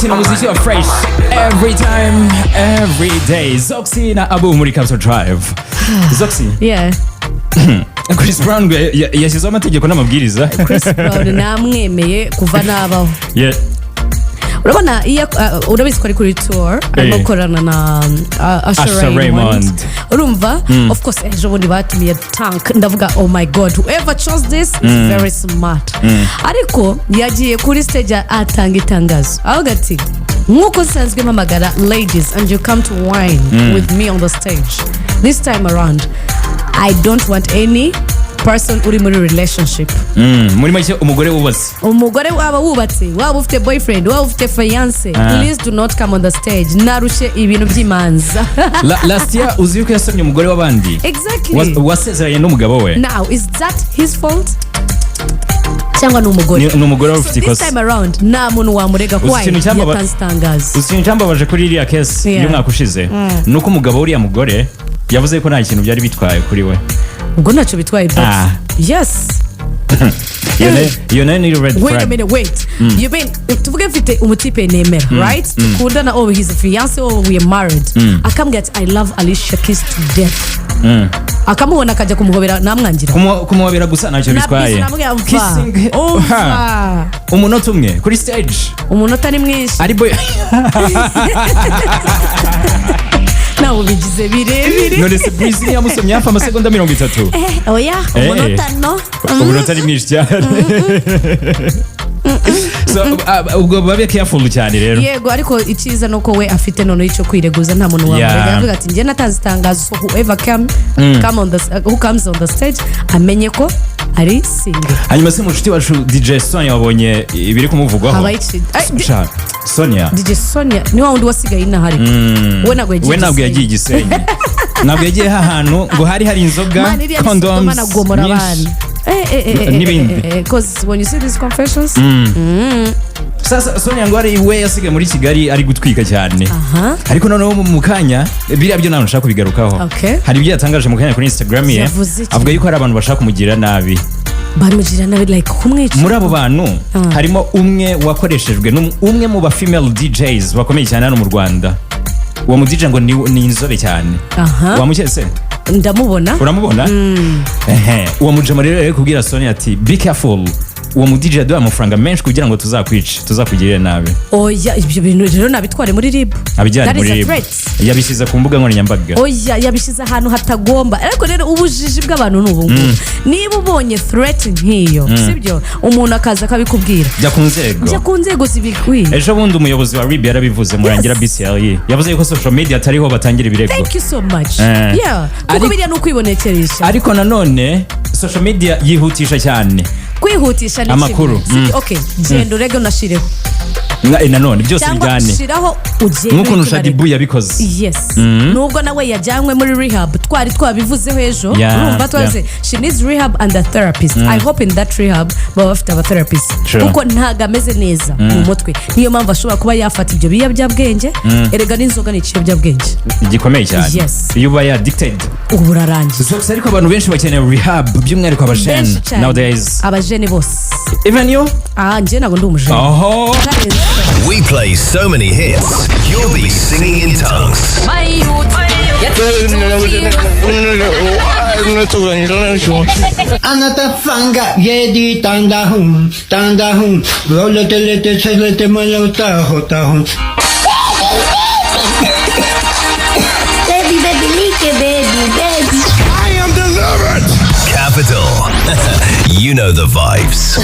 Kina muziki wa fresh every time, every day. Zoxy na Abu muri Capital Drive. Zoxy, Chris Brown ngo yashyizeho amategeko n'amabwiriza. Chris Brown namwemeye kuva nabaho. Urabona iyo urabizi ko ari kuri tour, arimo gukorana na Usher Usher Raymond. Raymond. Urumva, of course ejo bundi batumiye Tank. Ndavuga, "Oh my God, whoever chose this is very smart." Ariko yagiye kuri stage atanga itangazo, avuga ati, "Nk'uko nsanzwe mpamagara ladies and you come to wine with me on the stage, this time around I don't want any person uri muri relationship." Muri make, umugore wubatse. Umugore waba wubatse, waba ufite boyfriend, waba ufite fiance, please do not come on the stage. Narushe ibintu by'imanza. Last year uzi yuko yasomye umugore w'abandi. Exactly. Wasezeranye n'umugabo we. Now, is that his fault cyangwa ni umugore? Ni umugore wari So ufite this ikosa. time around nta muntu wamurega Uzi ko ikintu yatanze itangazo. Uzi ikintu cyambabaje kuri iriya case y'umwaka ushize? Ni uko umugabo w'uriya mugore yavuze ko nta kintu byari bitwaye kuri we. Ubwo ntacyo bitwaye, but yes. Iyo nayo ni red Wait a flag. minute, wait. You mean, tuvuge mfite umutipe nemera, right, dukundana, oh, he's a fiance or we are married, akambwira ati, "I love Alicia Keys to death," akamubona akajya kumuhobera, namwangira? Kumuhobera gusa ntacyo Na bitwaye. bizu namubwira, umva, Kissing, umva. ha. Umunota umwe kuri stage. Umunota ni mwinshi. Ari boy. Nawe ubigize birebire. None se Breezy yamusomye hafi amasegonda 30? Eh, oya. Umunota no. Umunota ni mwinshi cyane. So ubwo babe careful cyane rero. Yego, ariko icyiza ni uko we afite noneho icyo kwireguza, nta muntu wamurega. Yavuga ati, "Njye natanze itangazo, so whoever come on the, who comes on the stage amenye ko ari single." Hanyuma se mushuti wacu DJ Sonia, wabonye ibiri kumuvugwaho? Habaye iki? Ay, Sha, Sonia. DJ Sonia ni wa wundi wasigaye inaha, ariko we ntabwo yagiye We ntabwo yagiye Gisenyi. i Gisenyi, ntabwo yagiye hahantu ngo hari inzoga, Man, iriya ni Sodoma condoms na Gomora nyinshi. abana. Eh, N'ibindi. 'Cause when you see these confessions. Sasa Sonia ngo ari we yasigaye muri Kigali ari gutwika cyane. Ariko noneho mu kanya, biriya byo ntabwo nshaka kubigarukaho. Hari ibyo yatangaje mu kanya kuri Instagram ye. Yavuze iki? Avuga yuko hari abantu bashaka kumugirira nabi. Bamugira nabi, like kumwica? Muri abo bantu harimo umwe wakoreshejwe umwe mu ba female DJs bakomeye cyane hano mu Rwanda. Uwo mu DJ ngo ni inzobe cyane. Wamukese? Ndamubona. Uramubona? Ehe, uwo mujama rero yari kubwira Sonia ati, "Be careful, uwo mu DJ yaduhaye amafaranga menshi kugira ngo tuzakwice, tuzakugirire nabi." Oya, ibyo bintu rero nabitware muri RIB. Abijyane That is muri a RIB. threat. Yabishyize ku mbuga nkoranyambaga. Oya, yabishyize ahantu hatagomba. Ariko rero ubujiji bw'abantu ni ubu ngubu. Niba ubonye threat nk'iyo, sibyo, umuntu akaza akabikubwira, jya ku nzego. Jya ku nzego zibikwiye. Ejo bundi umuyobozi wa RIB yarabivuze, Murangira BCLE, yavuze yuko social media atariho batangira ibirego. Thank you so much. Yeah, kuko biriya ni ukwibonekeresha. Ariko nanone social media yihutisha cyane Kwihutisha ni amakuru. kimwe. Okay, genda urege, unashireho. Nanone byose Cyangwa bijyane. shiraho, ugende Nk'ukuntu uhite Shaddyboo unarega. yabikoze. Yes, nubwo nawe yajyanywe muri rehab, twari twabivuzeho ejo. Urumva twavuze she needs rehab and a therapist. I hope in that rehab baba bafite aba therapist, kuko ntabwo ameze neza mu mutwe. Niyo mpamvu ashobora kuba yafata ibyo biyobyabwenge. Erega n'inzoga ni ikiyobyabwenge. Gikomeye cyane. Iyo ubaye addicted. Ubu urarangiye. So, ariko abantu benshi bakeneye rehab, by'umwihariko abajene Benshi cyane. nowadays. Abajene bose. Even you? Ah, njye ntabwo ndi umujene. Oho. Karenze. We play so many hits, you'll be singing in tongues. My youth. Anatafanga yedi tandahun tandahun rolete selete malotahotahun. Baby, baby, like baby, baby. I am delivered! Capital. You know the vibes.